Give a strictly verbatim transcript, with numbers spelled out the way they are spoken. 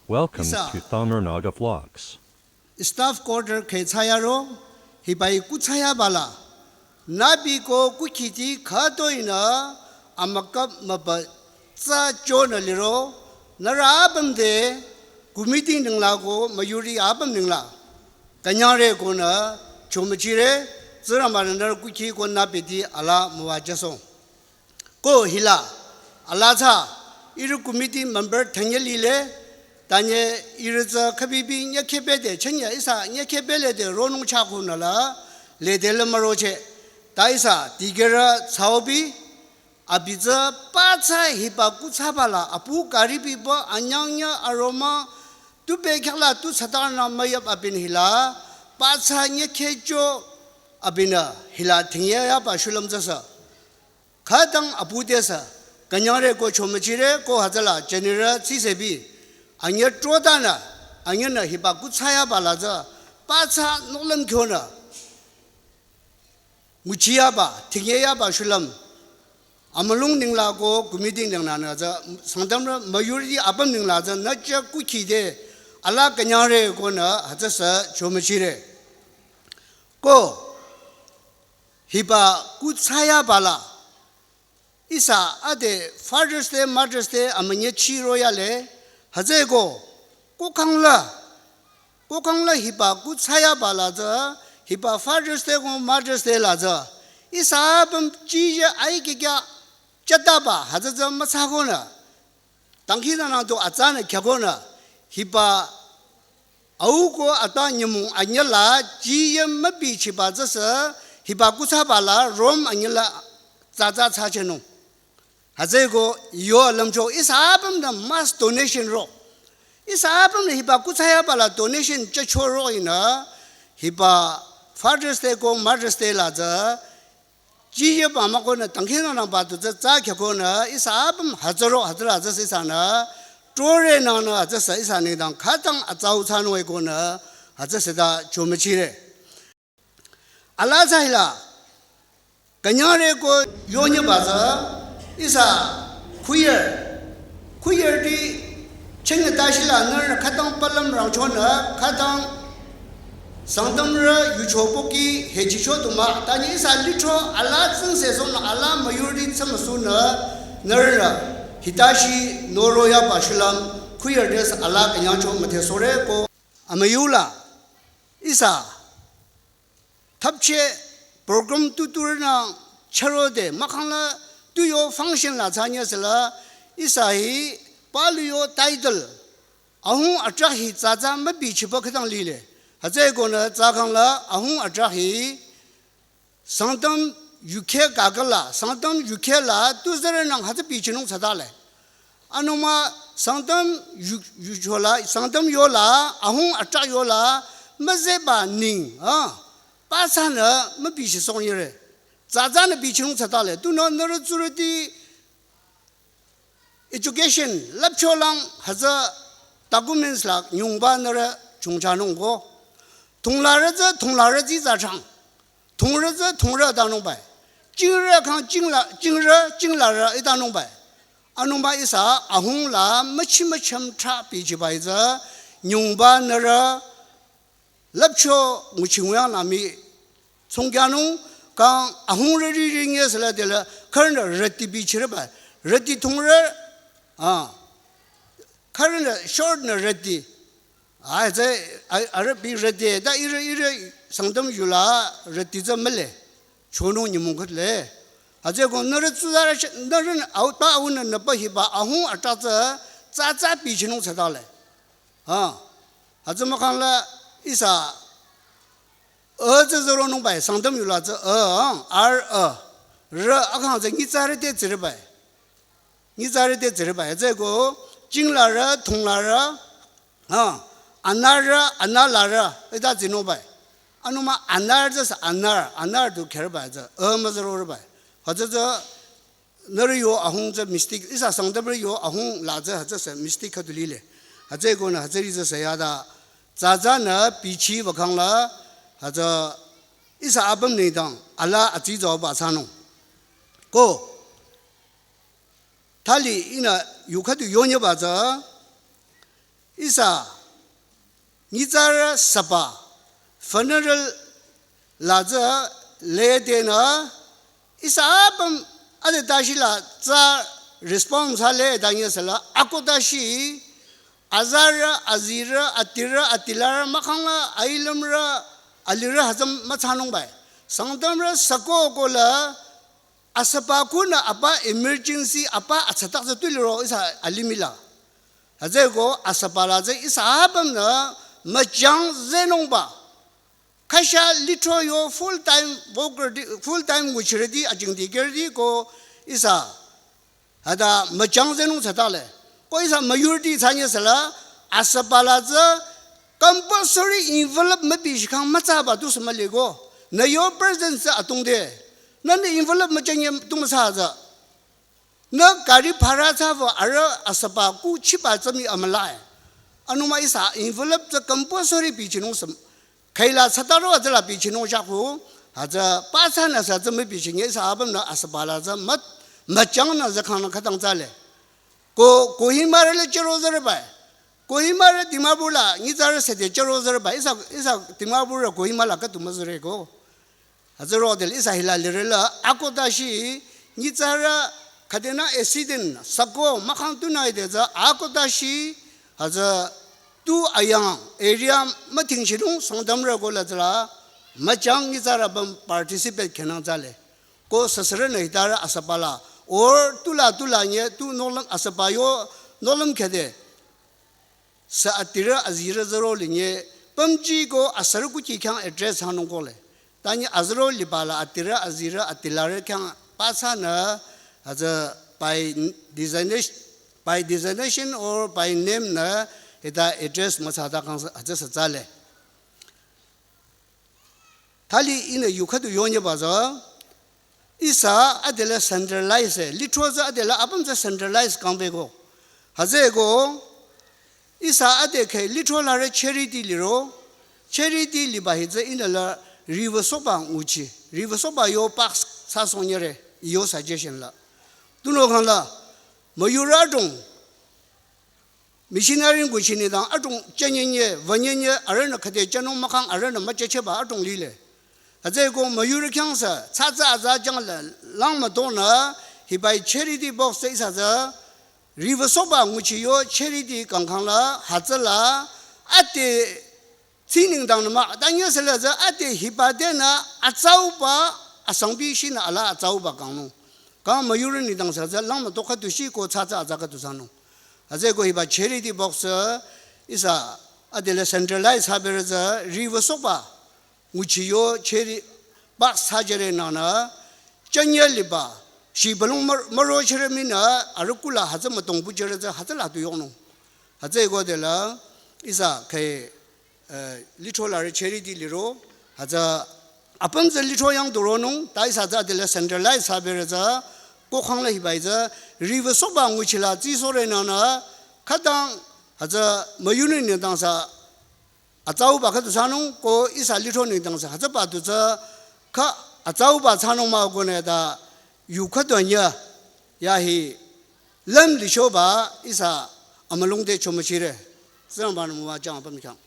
Welcome Isa. To Tamil Naga Vlogs. Staff quarter kheh thsayaro, hibai kuthsayabala. Nabi ko kukhiti khütoinü amükap mübü tsü chonü liro, nührü apüm te committee nengla ko müyurü apüm nengla künyangre konü chomüchire, Tsingrangba-nü nührü kukhi ko nübeti alaa müwajüsoh. Ko hila, alaa tsü, ihrü committee member thanye lile, tanye ihrü tsü khübibi nyekhebete, chünye ihsa nyekhebelete ronung chah konü la, lede le mürocheh. Ta ihsa, dikehrü thsaobi, abi tsü pathsa hiba kuthsabala, apu karibi ba anyangnya aroma, tu bekhyah la tu satarnü müyap abinü hila, pathsa nyekhecho abinü hila thingyeyaba shulüm tsüsü. Khütang apu tesü, künyangre ko chomüchire ko hütsüla general tsisebi, anye trotanü, anyenü hiba kuthsayabala tsü, pathsa nohlüm kyonü, nguchiyaba, thingyeyaba shulüm, amülung nengla ko committee nenglanü tsü, Sangtamrü müyurü apüm nengla tsü, nüchah kukhite, alaa künyangre konü, hütsüsü chomüchire. Ko, hiba kuthsayabala, ihsa ade Father's Day, Mother's Day amünyechi royale, hütsüeko, kukhangla, kukhangla hiba kuthsayabala tsü, hiba Father's Day ko Mother's Day la tsü, ihsa apüm jiyü aikikya chataba hütsü tsü müthsakonü, dangkhidangnang tu atsanü khyakonü, hiba au ko ata nyümong anyüla jiyü mübichiba tsüsü, hiba kuthsabala rom anyüla tsatsa thsachehnung. Hütsüeko yo lümcho ihsa apümnü mass donation ro. Ihsa apümnü hiba kuthsayabala donation chehcho roinü, hiba Father's Day ko Mother's Day la tsü, jiyüba mükonü dangkhidangnangba tu tsü tsü khyakonü ihsa apüm hütsüro hütsüla tsüsü ihsanü, tore nangnü hütsüsü ihsa nengdang khütang atsau thsanung-e konü, hütsüsü ta chomüchire. Alaa tsü hila, künyangre ko yonyeba tsü, ihsa choir, choirti chünye tashila nührünü khütang palüm rangchonü, khütang Sangtamrü yucho pohki hechicho du mah, tanye ihsa lithro alaa tsingse sohnü alaa müyurü tsümüsunü, nührünü hitashi noroyaba shulüm, choir tesü alaa künyangcho müdhesohre ko. Amüyula, ihsa thapcheh program tuturünü chürode, mahkhangla tu yo function la thsanye süla, ihsa hi palu yo title, Ahung atrah hi tsatsa mübichiba khütang lile. Hütsüekonü tsü khangla Ahung atrah hi Sangtam yukheh kakala, Sangtam yukheh la tu zürenang hütsü bichinung thsatale. Anungmü Sangtam yu, yuchola, Sangtam yola, Ahung atrah yola, müzeba ning, ah, pathsanü mübichisohng yire. Tsatsanü bichinung thsatale. Tunüo nührü tsurüti education, lüpcholang hütsü documents la nyungba nührü chungchanung ko. Thonglarü tsü, thonglarü tsü tsü chang. Thongrü tsü, thongrü tanungbai. Chingrü khang chingla, chingrü, chinglarü itanungbai. Anungba ihsa Ahung la müchi mücham trah bichibai tsü nyungba nührü lüpcho nguchi nguyang la mii tsungkyanung kang Ahung riri ringe süla dela khürünü rüti bichireba. Rüti thongrü, ah, khürünü short nü rüti. Ai, tsü, ai, arüh bi rüti, ta ihrü, ihrü Sangtam yula rüti tsü mühle. Chonung nyümong khütle. Hütsüeko nührü tsuzarü ch-, nührünü au, ta aunü nüpa hiba Ahung atrah tsü, tsatsa bichinung thsatale. Ha. Hütsü mahkhangla ihsa, a tsü züronungbai, Sangtam yula tsü, a, ar, a. Rü, akhang tsü nyitsarü te tsiribai. Nyitsarü te tsiribai. Hütsüeko, chinglarü, thonglarü, ha, anarü, analarü, ita tsinungbai. Anungmü anar tsü sü anar, anar tu kherbai tsü, a müzürorübai. Hütsü tsü, nührü yo Ahung tsü mistake, ihsa Sangtamrü yo Ahung la tsü hütsü sü mistake khüdu lile. Hütsüekonü hütsüri tsü sü yata, tsatsanü bichiba khangla, hütsü ihsa apüm nengdang, alaa atsi zauba thsanung. Ko, thali ihnü yu khüdu yonyeba tsü, Ihsa nyitsarü süba funeral la tsü lede nü ihsa apüm ade tashi la tsü response ha le danye sela ako tashi azarü, azirü, atirü, atilarü, mahkhangla, ailümrü, alirü hütsü müthsanung bai. Sangtamrü sako ko la asüba kunü apa emergency apa atsatak tsü tuliro ihsa alimih la. Hütsüeko asüba la tsü ihsa apümnü müchang zenungba. Khasha lithro yo full time worker di, full time nguchirüti ajingdikehrüti ko ihsa hüta müchang zenung tsatale. Ko ihsa müyurüti thsanye sela asüba la tsü compulsory envelope müpi shikhang mütsaba tu sümüliko. Nü yo presence tsü atungde. Nünü envelope müchanye tu müsa tsü. Nü gari bhara thsabo arüh asüba ku chiba tsü mii amülae. Anuma ihsa envelope tsü compulsory bichinung süm. Khaila tsataro atsüla bichinung shaku. Hütsü pathsanü sa tsü mübichinye ihsa apümnü asüba la tsü mü, müchangnü tsü khangnü khütang tsale. Ko, Kohimarü le chero zereba. Kohimarü Dimapur la nyitsarü sede chero zereba. Ihsa, ihsa Dimapurrü Kohima la khüdu müzereko. Hütsü rodel ihsa hila lirela ako tashi nyitsarü khüdenü accident sako mahkhang tunü ide tsü ako tashi hütsü tu ayang area mütingchinung Sangtamrü ko la tsüla müchang nyitsarü apüm participate khenang tsale. Ko süsürünü hitarü asüba la or tula tula nye tu nohlüm asüba yo nohlüm khede. Sü atirü azirü zero linye pümji ko asürü kuki khyang address hanung kole. Tanye azero liba la atirü azirü atilarü khyang pathsanü hütsü by designation, by designation or by name nü hita address müthsata kang hütsü sü tsale. Thali ihnü yu khüdu yonyeba tsü ihsa adela centralize, lithro tsü adela apüm tsü centralize kangpeko. Hütsüeko ihsa ade khe lithro larü charity liro, charity liba hi tsü ihnü la riwü soba nguchi, riwü soba yo box thsa sonyere, iyo suggestion la. Tunüo khangla müyurü adrong missionary nguchi nengdang adrong chünyenye, wünyenye, arühnü khüde chünung mahkhang arühnü müchacheba adrong lile. Hütsüeko müyurü khyang sü tsatsa atsa jang la lang mütonü hibai charity box tsü ihsa tsü riwü soba nguchi yo charity kangkhang la hütsüla ade tsi nengdang nü mah, tanye sela tsü ade hiba denü atsauba asangbi shinü ala atsauba kangnung. Kang müyurü nengdang sela tsü lang müto khüdu shi ko tsatsa atsa khüdu thsanung. Hütsüeko hiba charity box tsü ihsa adela centralize habere tsü riwü soba nguchi yo charity box thsajüre nünü chünye liba shi balung mür-, müro chere minü arüh kula hütsü mütong bujüre tsü hütsüla tu yongnung. Hütsüeko dela ihsa khe eh, lithro larü charity liro, hütsü apüm tsü lithro yang duronung, ta ihsa tsü adela centralize habere tsü, kokhang la hibai tsü, riwü soba nguchi la tsi sore nünü, khütang hütsü müyurü nengdang sü atsauba khüdu thsanung, ko ihsa lithro nengdang sü hütsüba du tsü kha atsauba thsanung mah konü ta yu khüdu nya, ya hi lüm lichoba ihsa amülung te chomüchire. Tsingrangba-nü müwajüng apüm khyang.